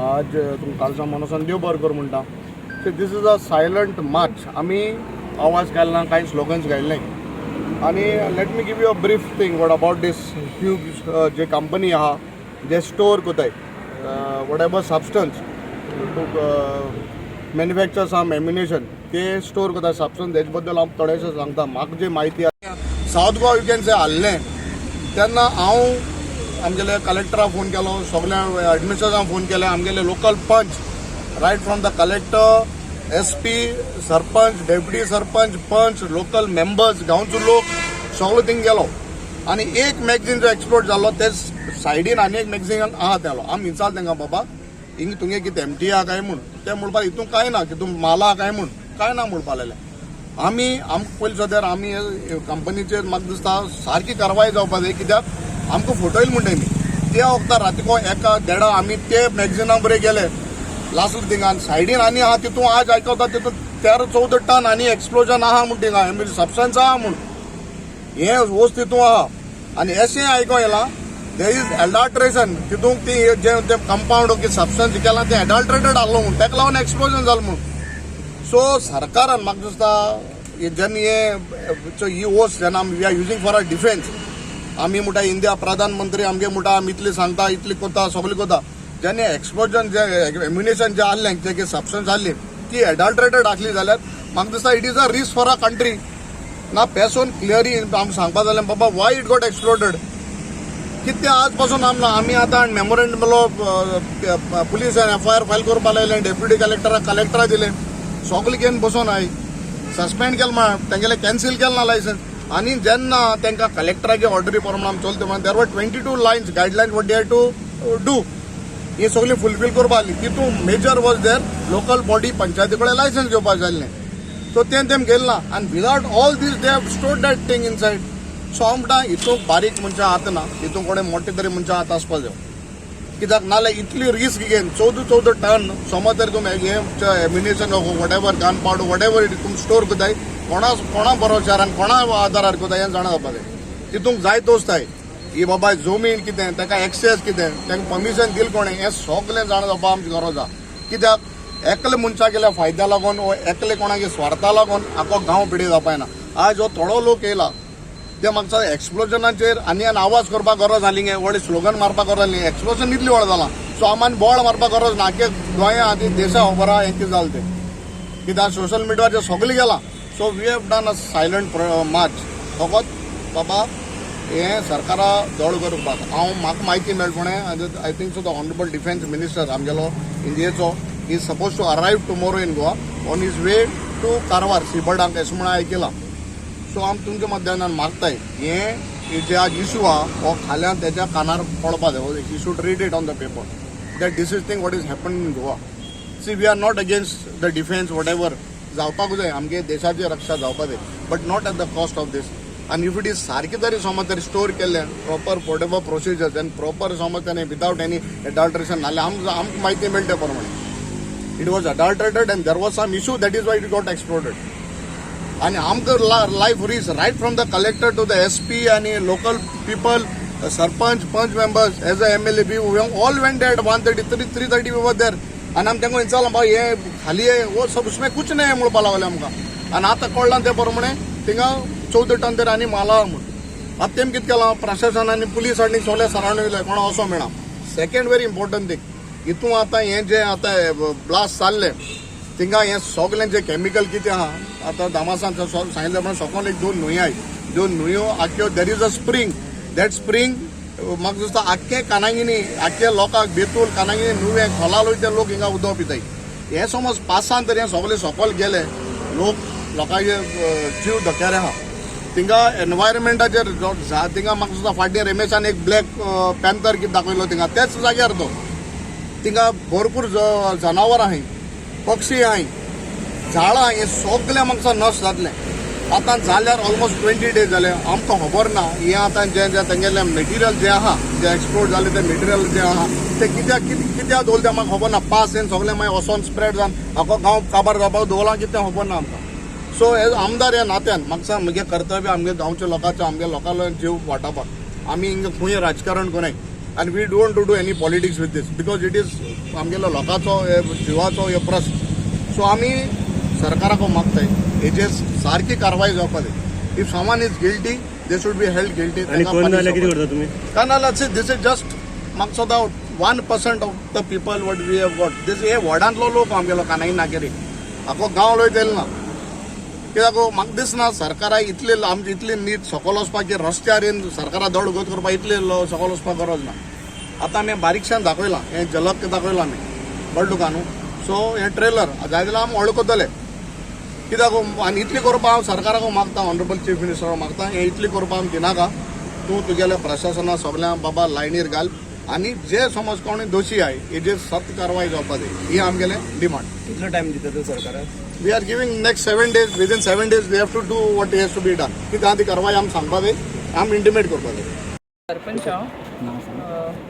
आज तुमकां कालच्या मनोसान देव बरें कर म्हणटा. So this is a silent march. आमी आवाज घालना, कांय स्लोगन्स घायले नाय. आनी let me give you a brief thing what about this huge J company आहा, जे स्टोर कोताय whatever substance to manufacture some ammunition, ते स्टोर करता सबस्टन्स, तेजे बद्दल हांव थोडेशें सांगता, म्हाका जी म्हायती आसा. सावथ गोवा you can से हाल्लें तेन्ना हांव आमगेले कलेक्टराक फोन केलो, सगल्या एडमिनिस्ट्रेटराक फोन केले, आमगेले local panch, right from the collector, SP, sarpanch, deputy sarpanch, panch, local members, गांवचो लोक सगलो थिंग गेलो. आनी एक मॅगझीन जो एक्सप्लोड जाल्लो, ते सायडीन आनी एक मॅगझीन आहा तेलो आमी विचारलें तांकां, बाबा, हिंग तुगे कितें एमटी आहा काय म्हूण. ते म्हणपाक हितून कांय ना, तितून माल आहा काय म्हूण, कांय ना म्हणपाक लागले. आमी आमकां पयलीं सद्यार आमी कंपनीचेर म्हाका दिसता सारकी कारवाय जावपाक जाय, कित्याक आमकां फटयलें म्हणटा मी. त्या वखदार रातीको एका देडा आमी ते मॅगझिना बरे गेले लास्ट थिंगा, आनी सायडीन आनी आहा तितून. आज आयकता तितून 13-14 टन आनी एक्सप्लोजन आहा म्हूण, थिंगा सबस्टन्स आहा म्हूण, हे वस्त तितून आहा. आनी अशें आयको येयलां, there is adulteration तितून. ती जे ते कंपाउंड की सबस्टन्स केलां तें एडल्ट्रेटेड आहलो म्हूण, ताका लागून एक्सप्लोजन जालें म्हूण. सो सरकारान म्हाका दिसता हे जेन्ना हे ही वस्त जेन्ना आमी we are using for a defence, आमी म्हणटा इंडिया प्रधानमंत्री आमगे म्हणटा, आमी इतली सांगता, इतली करता, सगळें करता, जेन्ना एक्सप्लोजन जे एम्युनेशन जे आहलें, जे कितें सबस्टन्स आहली, ती एडल्ट्रेटेड आसली जाल्यार म्हाका दिसता it is a risk for a country. ना पेसोन क्लियरली आमकां सांगपा जालें, बाबा, why it got exploded. कितें आज पासून आमी आतां मेमोरेंडम पुलिसान एफआयआर फायल करपा लायलें, डेप्युटी कलेक्टराक, कलेक्टराक दिलें, सगळें घेवन बसोन I suspend केलें मा तेंगेलें कॅन्सील केलें ना लायसन्स. आनी जेन्ना तांकां कलेक्टराचे ऑर्डरी प्रमाण आमी चलता म्हणून there were 22 lines, guidelines what they to do, ही सगळी फुलफील करपा आसली. तितून major was there local body, पंचायती कडेन लायसन्स घेवपाक जाय आसलें. सो तें तेम गेलें ना आनी without all these they have stored that thing inside. So हांव म्हणटा, हितून बारीक मनशां हात ना, हितून कोणे मोठे तरी मनशां हात आसपा जाय, कित्याक नाल्यार इतली रिस्क घेवन 14-14 टन समज तरी तुमी हे ammunition, whatever, gun powder, whatever तुमी स्टोर करताय, कोणा कोणा भरोश्यार आनी कोणा आदारार करताय हें जाणा जावपा जाय. तितूंक जायत वस्ताय ही बाबा जमीन कितें, ताका एक्सेस कितें, तांकां परमिशन दिल कोणें, हें सगळें जाणा जावपा आमची गरज आहा. कित्याक एकले मनशाक फायद्या लागून वो एकले कोणागे स्वार्था लागून आखो गांव पिडी जावपा ना. आज हो थोडो लोक येयला, ते म्हाका एक्सप्लोजनाचेर आनी आनी आवाज करपाक गरज आसली गे, व्हडले स्लोगन मारपाक गरज आसली. एक्सप्लोजन इतली व्हड जालां, सो आमान बोवाळ मारपाक गरज ना. आख्खे गोंया आनी देशा खबर आहा हें कितें जालें तें, कित्याक सोशल मिडियाचेर सगळें गेलां. So we have done a silent march फकत बाबा हें सरकारा दोळ करपाक. हांव म्हाका म्हायती मेळपणे, I think so the honourable defence minister आमगेलो इंडियेचो is suppose to arrive tomorrow in Goa, on his way to Karwar, सीबर्डाक अशें म्हणून आयकलां. सो आम तुमच्या माध्यमांतल्यान मागताय, हे जे आज इशू आहा हो खाल्यान तेच्या कानार पडपा जाय. He should read it on the paper that this is thing what is happen in Goa. See, we are not against the defence, whatever जावपाक जाय, आमगे देशाची रक्षा जावपा जाय, but not at the cost of this. आनी if it is सारकें तरी समज तरी स्टोर केल्लें proper, whatever procedures and proper समज ताणें विदावट एनी एडल्ट्रेशन, नाल्यार आमकां आमकां म्हायती मेळटा प्रमाणे it was adulterated and there was some issue, that is why it got exploded. आणि आमकां life risk, right from the collector to the SP आणि local people, sarpanch, panch members, as a MLA, we all went at 1:30, 3:30 we were there. आनी आमी तांकां विचारलां, बाबा, हे खाली आहे वो सब, उसमें कुछ नाही म्हणपाक लागले आमकां. आनी आतां कळ्ळां ते प्रमाणे थिंगा 14 टन तरी आनी माल आहा म्हूण. आतां तेम कितें केलां, प्रशासन आनी पुलीस आनी सगळे सरावंडिंग कोणा वचो मेळना. सेकंड व्हेरी इम्पॉर्टंट थिंग, हितून आतां हें जें आतां ब्लास्ट चाललें थिंगा, हें सगळें जें केमिकल कितें आहा, आतां दामासान सांगितलें प्रमाणे सकयल एक दोन न्हंयो आहाय, दोन न्हंयो आख्यो, there is a spring, that spring म्हाका दिसता आख्खे कानांगिनी, आख्खे लोकांक, बेतूल, कानांगिनी, नुवें, खोलाल ते लोक हिंगा उदक पिताय. हे समज पासान तर हे सगळे सकयल गेले लोक, लोकांचे जीव धोक्यार आहा. थिंगा एनवायरमेंटाचेर थिंगा म्हाका दिसता फाटीं रमेशान एक ब्लॅक पॅन्थर कितें दाखयलो थिंगा, त्याच जाग्यार तो. थिंगा भरपूर जनावरां आहाय, पक्षी आहाय, झाडां, हें सगळें म्हाका नश्ट जातलें. आतां जाल्यार ऑलमोस्ट 20 डेज जाले, आमकां खबर ना हें आतां जें जें तेंगेलें मटेरियल जें आहा, जें एक्सप्लोड जालें तें मटेरियल जें आहा तें कित्याक कित्याक दवरलें तें म्हाका खबर ना. पास हें सगळें मागीर वचोन स्प्रेड जावन आखो गांव काबार जावपाक दवरलां कितें तें खबर ना आमकां. सो एज आमदार ह्या नात्यान म्हाका सांग, म्हगे कर्तव्य आमगे गांवच्या लोकांचो, आमगे लोकांलो जीव वाटावपाक. आमी हिंगा खंय राजकारण कोनाय. आनी we don't to do any politics with this because it is आमगेलो लोकांचो हे जिवाचो हे प्रस्न. सो आमी सरकाराक मागताय हेजेर सारकी कारवाय जावपा जाय. If someone is guilty, they should be held guilty. आनी कोण जाल्यार कितें करता तुमी? कानाला. See, this is just म्हाका सुद्दां 1% of the people what we have got this. हे वॉर्डांतलो लोक आमगेलो कानाई नाकेरी आखो गांव लोक येयलो ना. कित्याक म्हाका दिसना सरकारा इतले आमची इतली नीट सकयल वचपाक रस्त्यार येवन सरकारा दड गोत करपाक इतले सकयल वचपाक गरज ना. आतां आमी बारीकशान दाखयलां, हें झलक दाखयलां आमी, कळ्ळें तुका न्हू? सो हें ट्रेलर जाय जाल्यार आमी वळखतले. कित्याक आनी इतली करपा हांव सरकाराक मागता, ऑनरेबल चीफ मिनिस्टराक मागता, हें इतली करपा आमी दिनाका. तूं तुगेल्या प्रशासना सगळ्या बाबा लायनीर घाल आनी जे समज कोणी दोशी आहाय हेजेर सक्त कारवाय जावपा जाय, ही आमगेलें डिमांड. कितलो टायम दिता तूं सरकाराक? We are giving next 7 days. Within 7 days they have to do what has to be done. कितें आहा ती कारवाय आमी सांगपा जाय, आमी इंटिमेट करपा जाय. सरपंच हांव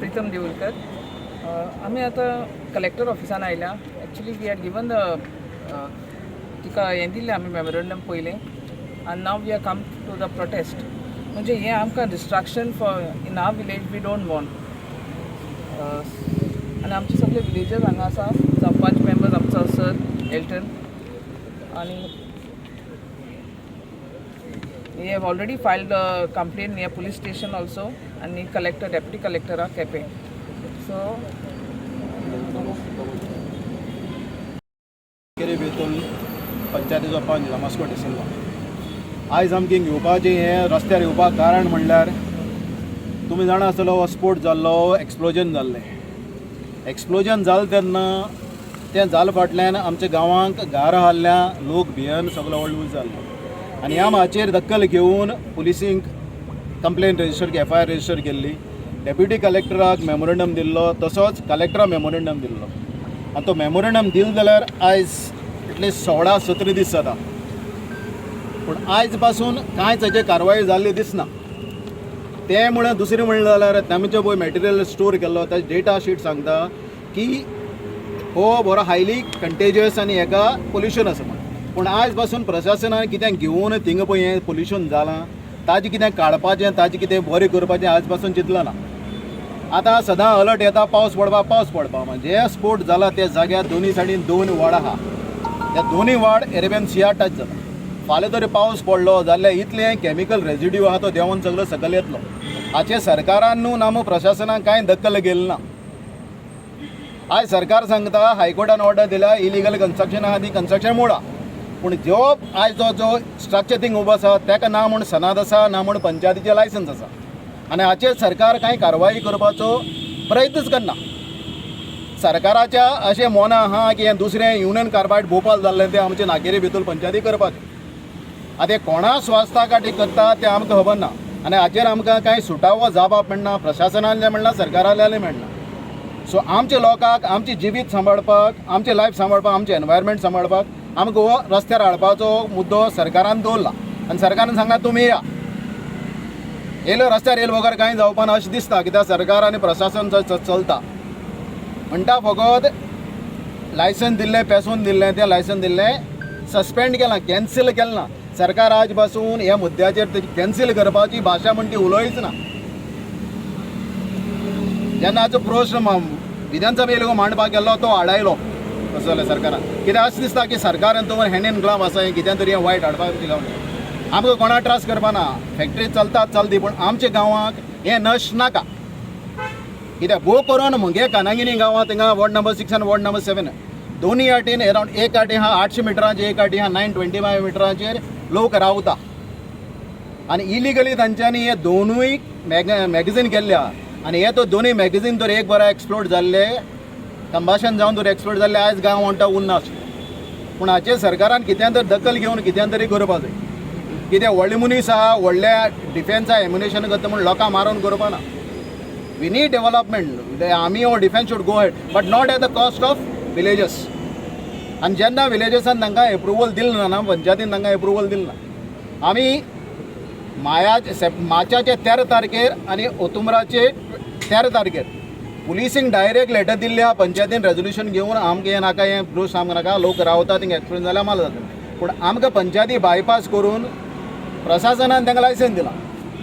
प्रितम देवुलकर. आमी आतां कलेक्टर ऑफिसान आयल्या. Actually we had given the तिका हें दिल्लें आमी मेमोरंडम पयलें आनी now we are come to the protest. म्हणजे हें आमकां destruction for in our village we don't want. आनी आमचे सगळे विलेजर्स हांगा आसा, सरपंच मेंबर्स आमचो सर एल्टन आनी we have already filed a complaint near police station also and collector, deputy collector of Kepe. So केरी बेतूल पंचायतीचो पंच दामास्को डिसिल्वा. आयज आमकां घेवपाचें हें रस्त्यार येवपाक कारण म्हणल्यार तुमी जाणा आसतलो हो स्पोट जाल्लो, एक्सप्लोजन जाल्लें. एक्सप्लोजन जालें तेन्ना तें जालें फाटल्यान आमच्या गांवांक गार आहल्या, लोक भियेन सगलो व्हडलो जाल्लो आनी ह्या माचयेर दखल घेवन पुलिसींक कंप्लेन रजिस्टर, एफआयआर रजिस्टर केल्ली, डेप्युटी कलेक्टराक मेमोरंडम दिल्लो, तसोच कलेक्टराक मेमोरंडम दिल्लो. आनी तो मेमोरंडम दिलो जाल्यार आयज एटलिस्ट 16-17 दीस जाता, पूण आयज पासून कांयच हाचेर कारवाय जाल्ली दिसना. तें म्हणल्यार दुसरें म्हणलें जाल्यार तांचे पळय मटेरियल स्टोर केल्लो ताचे डेटा शीट सांगता की हो बरो हायली कंटेजियस आनी हेका पोल्युशन आसा म्हण. पूण आयज पासून प्रशासनान कितें घेवन थिंगा पळय हें पोल्युशन जालां ताजें कितें काडपाचें, ताजें कितें बरें करपाचें आयज पासून चिंतलां ना. आतां सदां अलर्ट येता पावस पडपा, पावस पडपा. म्हणजे स्पोट जाला त्या जाग्यार दोनी सायडीन दोन वाड आहा, त्या दोनूय वाड एरेबियन सिया टच जाता. फाल्यां तरी पावस पडलो जाल्यार इतलें कॅमिकल रेजिड्यू आहा तो देंवन सगलो सकयल येतलो. हाचेर सरकारान न्हू ना मग प्रशासनान कांय दखल घेतली ना. आयज सरकार सांगता हायकोर्टान ऑर्डर दिल्या, इलिगल कन्स्ट्रक्शन आहा ती कन्स्ट्रक्शन मोडा. पूण जो आयज जो जो स्ट्रक्चर थिंग उबो आसा ताका ना म्हूण सनाद आसा, ना म्हूण पंचायतीचें लायसन्स आसा आनी हाचेर सरकार कांय कारवाई करपाचो प्रयत्नच करना. सरकाराच्या अशें मना आहा की हें दुसरें युनियन कार्बायड भोपाल जाल्लें तें आमचे नाकेरी भितर पंचायती करपाचें. आतां हें कोणा स्वास्था खातीर करता तें आमकां खबर ना आनी हाचेर आमकां कांय सुटावो जावपाक मेळना, प्रशासनान मेळना, सरकारांतल्यानय मेळना. सो आमच्या लोकांक आमचें जिवीत सांबाळपाक, आमचें लायफ सांबाळपाक, आमचें एनवायरमेंट सांबाळपाक आमकां हो रस्त्यार हाडपाचो मुद्दो सरकारान दवरला आनी सरकारान सांगला तुमी या. येयलो रस्त्यार येयले बगर कांय जावपा ना अशें दिसता, कित्याक सरकार आनी प्रशासन चलता म्हणटा फकत लायसन्स दिल्लें, पेसून दिल्लें, तें लायसन्स दिल्लें सस्पेंड केलां, कॅन्सील केलें ना. सरकार आज पासून ह्या मुद्द्याचेर तेजी कॅन्सील करपाची भाशा म्हण ती उलयच ना. जेन्ना हाचो प्रश्न विधानसभेर मांडपाक गेल्लो तो आडायलो. तसो जाल्यार सरकारान कित्याक अशें दिसता की सरकारान तो हँड इन ग्लाव आसा, हें कितें तरी हें वायट हाडपाक दिला. आमकां कोणा त्रास करपा ना, फॅक्टरी चलतात चलती, पूण आमच्या गांवाक हें नश्ट नाका. कित्याक भोव करून म्हगे कानागिनी गांवांत थिंगा वॉर्ड नंबर 6 आनी वॉर्ड नंबर 7 दोनूय वाटेन अरावंड एक वाटे आहा 800 मिटरांचेर, एक वाटे आहा 925 मिटरांचेर लोक रावता आनी इलिगली तांच्यांनी हे दोनूय मॅगझीन केल्ले आहा. आनी हे तो दोनूय मॅगझीन तर एक बरो एक्सप्लोड जाल्ले, कंबाशन जावन तर एक्सप्लोड जाल्ले, आयज गांव म्हणटा उरना आशिल्लें. पूण हाचेर सरकारान कित्यान तर दखल घेवन कित्यान तरी करपा जाय. कित्याक व्हडले मनीस आहा, व्हडल्या डिफेन्सा एम्युनेशन करता म्हूण लोकांक मारून करपा ना. We need development. The army or defense should go ahead, but not at the cost of villages. आनी जेन्ना विलेजसान तांकां एप्रुवल दिलें ना, ना पंचायतीन तांकां एप्रुवल दिलें ना, आमी माया मार्चाचे 13 तारखेर आनी ओतुमराचे 13 तारखेर पुलिसींक डायरेक्ट लेटर दिल्ली आहा. पंचायतीन रेजोल्युशन घेवन आमकां हें नाका, हें दोश आमकां नाका, लोक रावता थिंगा, एक्सपिरियन्स जाल्यार माल जाता. पूण आमकां पंचायती बायपास करून प्रशासनान तांकां लायसन्स दिलां.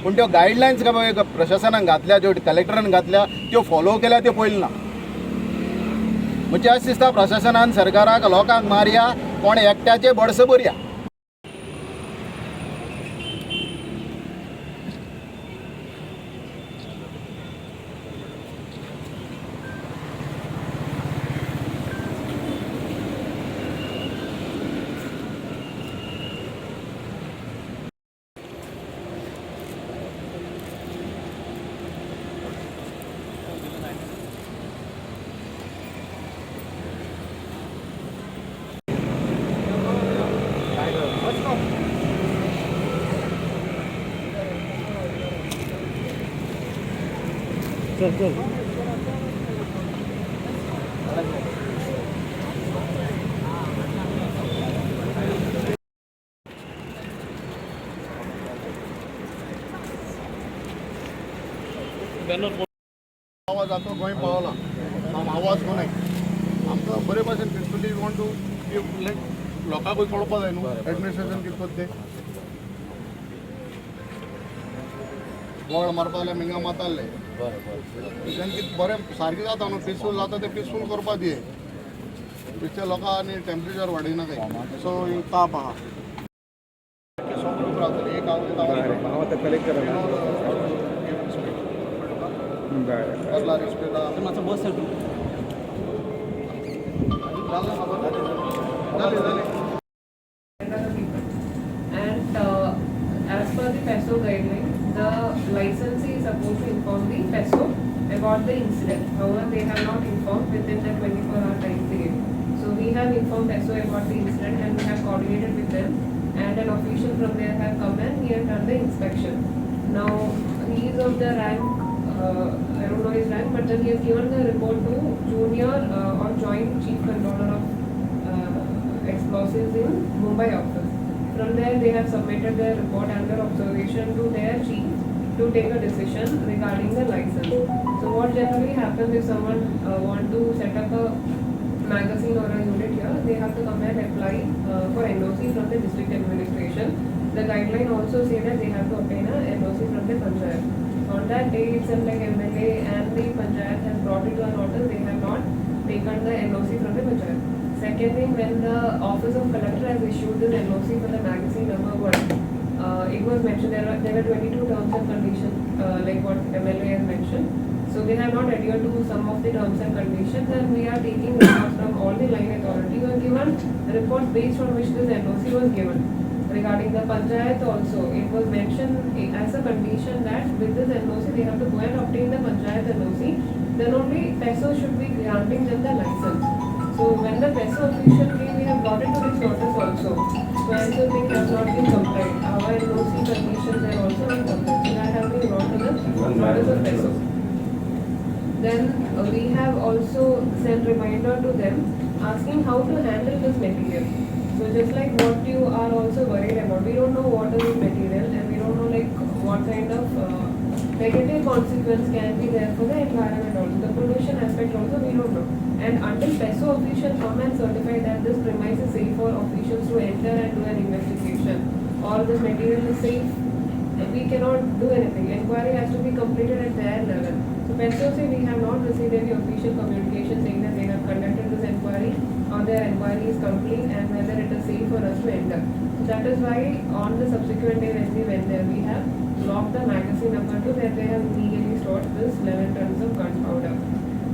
पूण त्यो गायडलायन्स काय प्रशासनान घातल्या, ज्यो कलेक्टरान घातल्या त्यो फॉलो केल्या त्यो पयलें ना. म्हणजे अशें दिसता प्रशासनान सरकाराक लोकांक मारया, कोण एकट्याचे बडस भरया. आवाज आतां गोंय पावला, आवाज कोणय आमकां बरे भाशेन peacefully want to give let लोकांकूय कळपा जाय न्हू एडमिनिस्ट्रेशन कितें करता तें. बोवाळ मारपा जाल्यार मिंगा मारताले तें कितें बरें सारकें जाता न्हू, पिसफूल जाता तें पिसफूल करपा दिये. पिसच्या लोकां आनी टेम्परेचर वाडयना काही सो ताप आहा. सगळें रावतले एक हांव. हांव आतां कलेक्टर. बरें. मातसो बस सर तूं. जालें जालें. Other people. And as per the PESO guideline, the licensee is supposed to inform the PESO about the incident. However, they have not informed within the 24-hour time period. So we have informed PESO about the incident and we have coordinated with them, and an official from there have come and he has done the inspection. Now he is of the rank, I don't know his rank, but then he has given the report to junior or joint chief controller of explosives in Mumbai office. From there, they have submitted their report and their observation to their chief to take a decision regarding the license. So what generally happens if someone want to set up a magazine or a unit here, they have to come and apply for NOC from the district administration. The guideline also say that they have to obtain a NOC from the panchayat. On that day itself, like MLA and the panchayat has brought it to our notice, they have not taken the NOC from the panchayat. Second thing, when the office of collector has issued this NOC for the magazine number 1, it was mentioned there were 22 terms and conditions, like what MLA has mentioned. So they have not adhered to some of the terms and conditions, and we are taking reports from all the line authority who have given reports based on which this NOC was given. Regarding the panchayat also, it was mentioned as a condition that with this NOC they have to go and obtain the panchayat NOC, then only PESO should be granting them the license. So when the PESO official came, we have got into this notice also. So and so thing has not been complied. Our NOC conditions are also not complied. So that has been brought to the notice of PESO. Then we have also sent reminder to them asking how to handle this material. So just like what you are also worried about, we don't know what is this material and we don't know like what kind of negative consequence can be there for the environment also. The pollution aspect also we don't know. And until PESO official come and certify that this premise is safe for officials to enter and do an investigation or this material is safe, we cannot do anything. Enquiry has to be completed at their level. So PESO say we have not received any official communication saying that they have conducted this enquiry or their enquiry is complete and whether it is safe for us to enter. So that is why on the subsequent day when we went there, we have locked the magazine number 2 where they have illegally stored this 11 tons of gunpowder.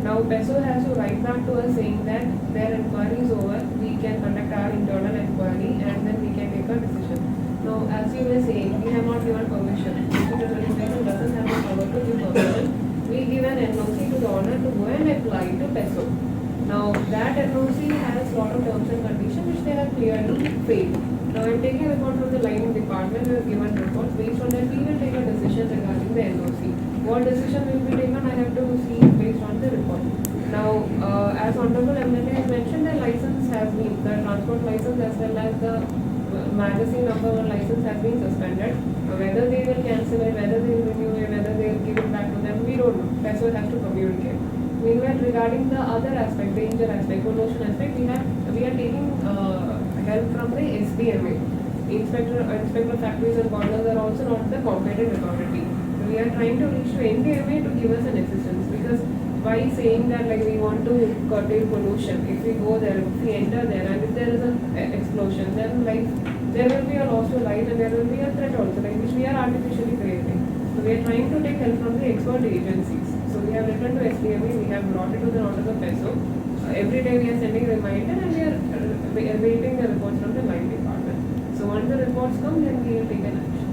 Now PESO has to write back to us saying that their enquiry is over, we can conduct our internal enquiry and then we can take a decision. Now as you were saying, we have not given permission. District administration doesn't have the power to give permission. We give an NOC to the owner to go and apply to PESO. Now that NOC has lot of terms and conditions which they have clearly failed. Now I am taking a report from the line department, we have given reports. Based on that we will take a decision regarding the NOC. What decision will be taken, I have to see based on the report. Now, as Honorable MLA has mentioned, the license has been, the transport license as well as the magazine number 1 license has been suspended. Whether they will cancel it, whether they will renew it, whether they will give it back to them, we don't know. PESO has to communicate. Meanwhile, regarding the other aspect, danger aspect, pollution aspect, we are taking help from the SBMA. Inspector of Factories and Borders are also not the competent authority. So we are trying to reach to NDMA to give us an assistance, because by saying that like we want to curtail pollution, if we go there, if we enter there, and if there is an explosion, then like there will be a loss to life and there will be a threat also, like which we are artificially creating. So we are trying to take help from the expert agencies. So we have written to SDMA, we have brought it to the notice of PESO. Every day we are sending reminder and we are waiting the reports from the line department. So once the reports come, then we will take an action.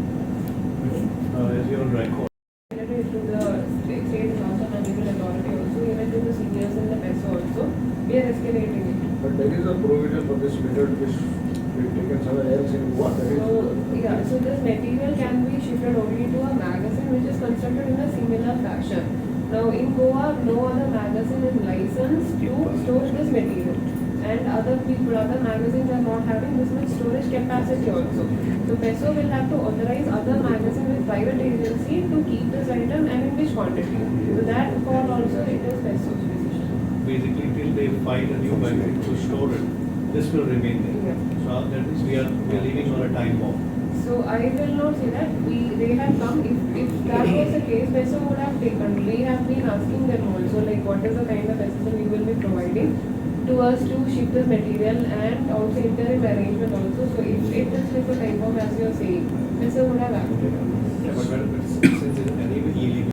As you on record. To the state disaster management authority also, even to the seniors in the PESO also, we are escalating it. But there is a provision for this material to be taken somewhere else in Goa. There is. So, yeah, so this material can be shifted only to a magazine which is constructed in a similar fashion. Now in Goa, no other magazine is licensed to store this material, and other people, other magazines are not having this much storage capacity also. So PESO will have to authorize other magazine with private agency to keep this item and in which quantity. So that call also it is PESO's decision. Basically, till they find a new magazine to store it, this will remain there. Yeah. So that means we are living on a time bomb. So I will not say that we they have come. If that was the case, PESO would have taken. We have been asking them also, like what is the kind of assistance we will be providing to us to ship this material and also interim arrangement also. So if it is like a type of, as you are saying, PESO would have acted. Yeah, but since it's anyway illegal.